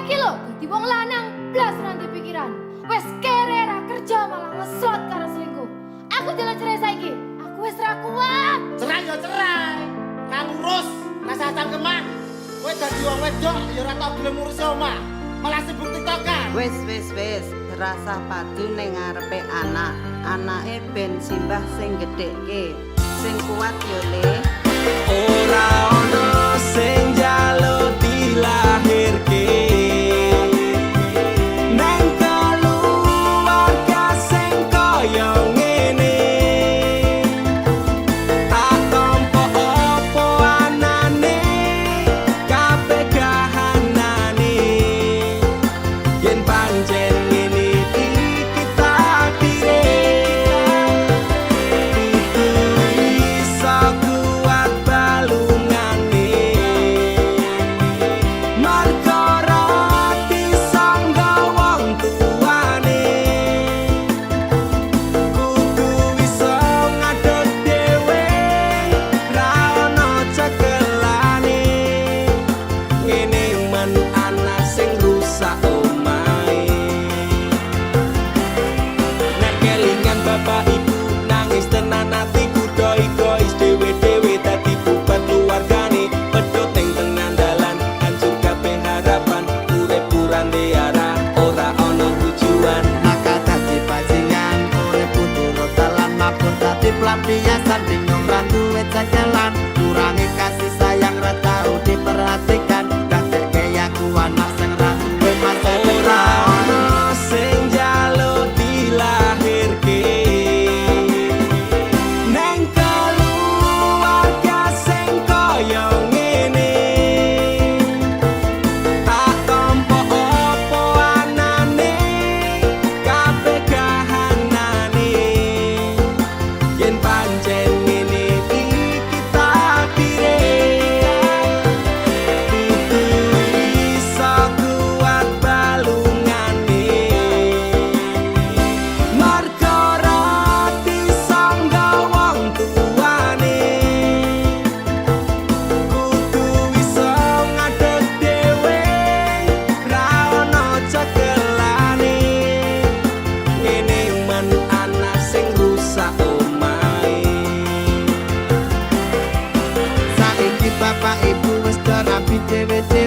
Iki lho, dadi wong lanang blas ra nduwe pikiran. Wes kere ra kerja malah ngeslot karo selingkuh. Aku njaluk cerai saiki. Aku wis ra kuat. Cerai ya cerai. Ra ngurus, rasah cangkeman. Kowe dadi wong wedok ya ora tau gelem ngurusi omah. Malah sibuk tiktokan. Wis, wis, wis, rasah padu ning ngarepe anak. Anake ben simbah sing gedhekke. Sing kuat yo, Le. Ora ono sing njaluk dilahirke neng keluarga sing kaya ngene. Tak tampa apa anane, kabeh kahanane, yen pancen ngene iki takdire, kudu iso kuat balungane, mergo ra disangga wong tuane, kudu iso ngadeg dhewe, ra ono cekelane. Ngene men anak sing rusak omahe. Nek kelingan bapak ibu, nangis tenan atiku. Do egois dhewe-dhewe, dadi bubar keluargane. Pedhot ning tengah dalan, hancur kabeh harapan. Urip kurang arah, ora ono tujuan. Maka dadi bajingan, urip kudu dalan, mabur dadi pelampiasan, bingung ra duwe cekelan, kurangi kasih sayang, ra tau diperhatikan, dadekke aku anak sing ra duwe masa Ora depan. ono sing njaluk dilahirke neng keluarga sing kaya ngene. Tak tampa apa anane, kabeh kahanane, yen pancen ngene iki takdire, kudu iso kuat balungane, mergo ra disangga wong tuane, kudu iso ngadeg dhewe, ra ono cekelane. Ngene men anak sing rusak omahe. Saiki bapak ibu wis do rabi dhewe-dhewe.